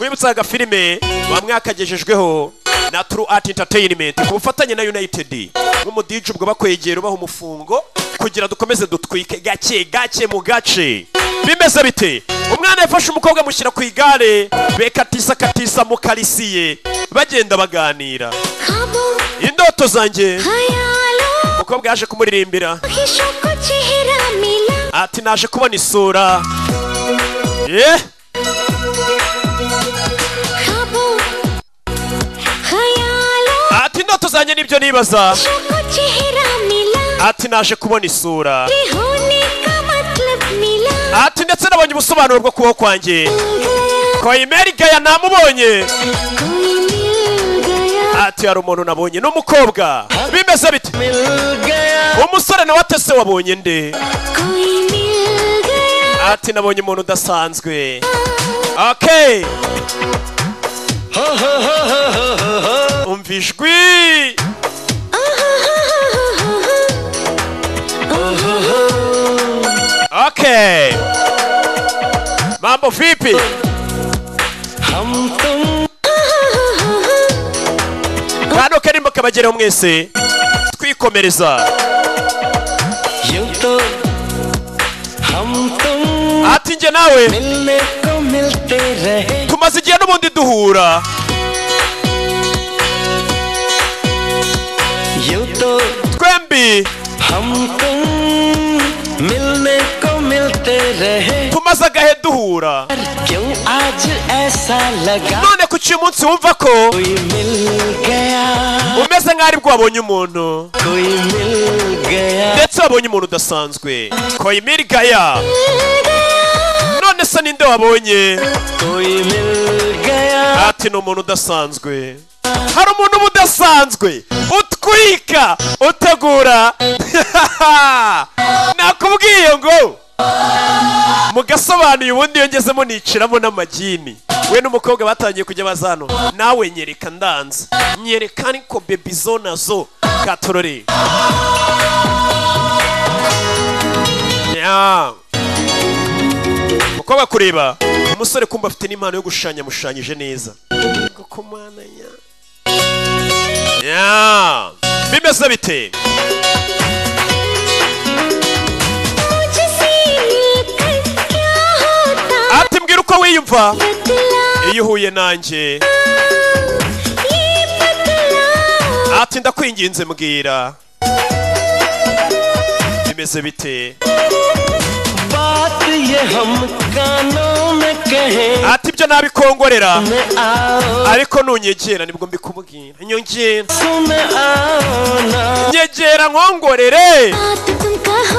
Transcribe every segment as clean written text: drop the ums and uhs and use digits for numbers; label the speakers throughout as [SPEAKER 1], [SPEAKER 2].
[SPEAKER 1] Wibutsa agafilime bamwakagejejweho na True Art Entertainment ku bufatanye na United. Nk'umudije ubwo bakwegera ubaha umufungo kugira dukomeze dutwike gake gake mu gace. Bimeze bite? Umwana yafashe umukobwa amushyira ku igare, bekatisa katisa mu karisiye, bagenda baganira. Indoto zanjye. Umukobwa yaje kumuririmbira ati naje kubona isura. Ati indoto zanjye nibyo nibaza. Ati naje kubona isura. Ati ndetse nabonye ubusobanuro bwo kubaho kwanjye. Koi Mil Gaya namubonye. Ati hari umuntu nabonye n'umukobwa. Bimeze bite? Umusore nawe atese wabonye nde? Ati nabonye umuntu udasanzwe. Okay. Umva ijwi. Okay. Mambo vipi? Kano karimo kabageraho mwese twikomereza. Ati nje nawe tumaze igihe n'ubundi duhura. Twembi tumaze agahe duhura. None kuki uyu munsi wumva ko umeze nk'aho aribwo wabonye umuntu, ndetse wabonye umuntu udasanzwe. Koi Mil Gaya. None se ninde wabonye? Ati ni umuntu udasanzwe. Hari umuntu uba udasanzwe utwika utegura. Nakubwiye ngo mugasobanuye ubundi iyo ngezemo niciramo n'amagini. We n'umukobwa batangiye kujya bazano, nawe nyereka ndanze, nyereka ariko baby zo nazo katorore. Umukobwa kureba umusore kumva afite n'impano yo gushushanya, amushushanyije neza. Bimeze bite? Ati mbwira uko wiyumva iyo uhuye nanjye. Ati ndakwinginze mbwira. Bimeze bite? Ati ibyo nabikongorera ariko nunyegera nibwo mbikubwira. Nyongera nyegera nkongorere.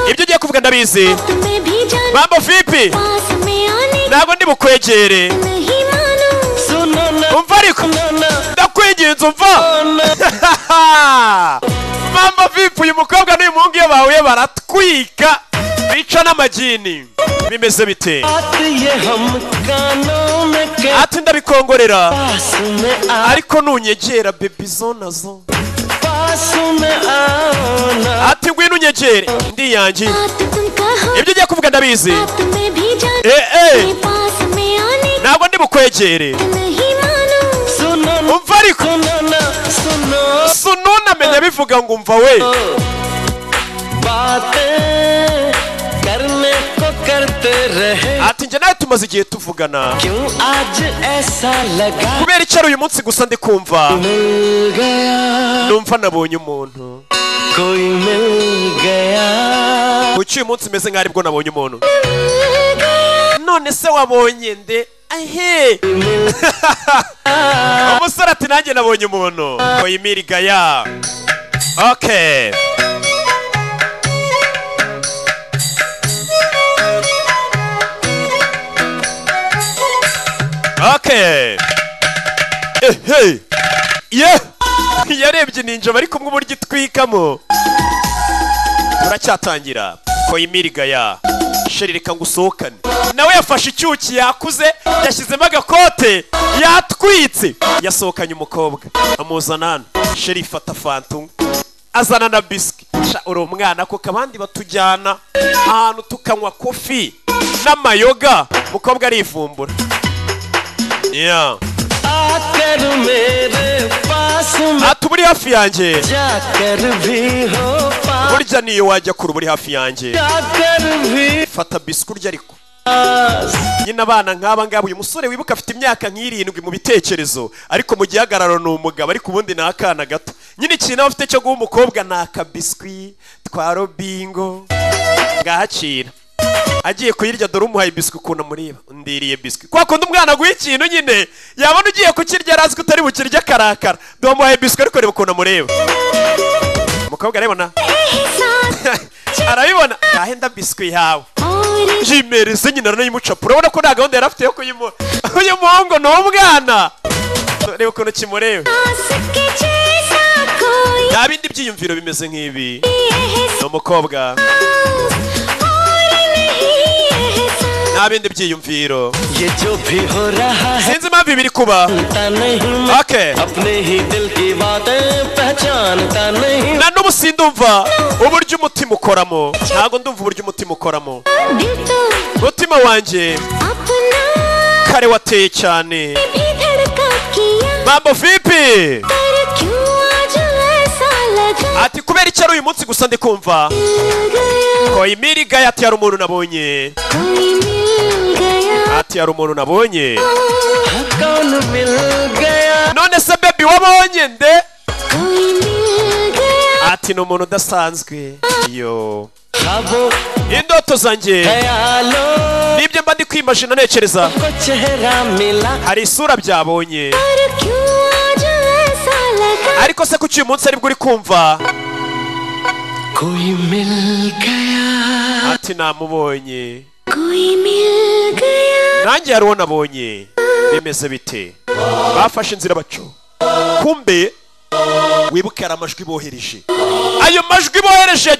[SPEAKER 1] Ibyo ugiye kuvuga ndabizi. Mambo vipi? Ntabwo ndi bukwegere. Umva ariko ndakwinginze umva. Mambo vipi? Uyu mukobwa n'uyu muhungu iyo bahuye baratwika bica n'amagini. Bimeze bite? Ati ndabikongorera ariko nunyegera baby zo nazo. Ati ngwino unyegere ndiyangiye. Ibyo ugiye kuvuga ndabizi. Ntabwo ndi bukwegere. Umva ariko sununa amenya bivuga ngo umva we. Ati njye nawe tumaze igihe tuvugana. Kubera icyo ari uyu munsi gusa ndi kumva numva nabonye umuntu. Kuki uyu munsi meze nk'aho aribwo nabonye umuntu? None se wabonye nde? Ahe. Umusore ati nanjye nabonye umuntu. Koi Mil Gaya. Okay. Okay. Hey. Yeah. Yarebye ninja bari kumwe uburyo itwikamo. Turacyatangira. Koi Mil Gaya. Sheri reka ngusohokane. Nawe yafashe icyuki yakuze, yashyizemo agakote, yatwitse. Yasohokanye umukobwa amuzana hano. Sheri fata fanta azana na biscuit. Sha uri umwana koko abandi batujyana ahantu tukanywa kofi n'amayoga. Umukobwa arivumbura. Yeah.
[SPEAKER 2] आकर मेरे पास में
[SPEAKER 1] Ati uba uri hafi yanjye.
[SPEAKER 2] जाकर भी हो पास
[SPEAKER 1] Burya niyo wajya kure uba uri hafi yanjye.
[SPEAKER 2] जाकर भी
[SPEAKER 1] Fata biswi urya ariko.
[SPEAKER 2] पास
[SPEAKER 1] Nyine abana nk'aba ngaba, uyu musore wibuka afite imyaka nk'irindwi mu bitekerezo, ariko mu gihagararo ni umugabo, ariko ubundi ni akana gato. Nyine ikintu aba afite cyo guha umukobwa ni akabiswi twa robingo. Ngahacira agiye kuyirya, dore umuhaye biswi ukuntu amureba: "Ndiriye biswi." Kwa kundi umwana aguha ikintu nyine yabona ugiye kukirya, arazi ko utari bukirye, akarakara. Dore umuhaye biswi, ariko reba ukuntu amureba. Umukobwa arabibona, arabibona: "Ngahenda biswi yawe." Yimereze nyina, aranayimucapa. Urabona ko nta gahunda yari afite yo kuyimuha. Uyu muhungu ni umwana, reba ukuntu kimureba. Nta bindi byiyumviro bimeze nk'ibi, ni umukobwa, nta bindi byiyumviro.
[SPEAKER 2] ये जो भी हो रहा है
[SPEAKER 1] Sinzi impamvu ibi biri kuba.
[SPEAKER 2] जानता नहीं मैं
[SPEAKER 1] Okay.
[SPEAKER 2] अपने ही दिल की बातें पहचानता नहीं
[SPEAKER 1] Na n'ubu sindumva uburyo umutima ukoramo, ntabwo ndumva uburyo umutima ukoramo. Umutima wanjye kare wateye cyane. Mambo vipi? Ati kubera icyo ari uyu munsi gusa ndi kumva कोई मिल गया. Ati hari umuntu nabonye. Ati hari umuntu nabonye.
[SPEAKER 2] कौन मिल गया
[SPEAKER 1] None se baby, wabonye nde? Ati ni umuntu udasanzwe yo.
[SPEAKER 2] ख्वाबों
[SPEAKER 1] Indoto zanjye
[SPEAKER 2] ख्यालों
[SPEAKER 1] nibyo mba ndi kwimajina, ntekereza.
[SPEAKER 2] को चेहरा मिला
[SPEAKER 1] Hari isura byabonye, ariko se kuki uyu munsi aribwo uri kumva?
[SPEAKER 2] कोई मिल गया
[SPEAKER 1] Ati namubonye nanjye, hari uwo nabonye. Bimeze bite? Bafashe inzira baco. Kumbe wibuke hari amajwi bohereje, ayo majwi bohereje yagiye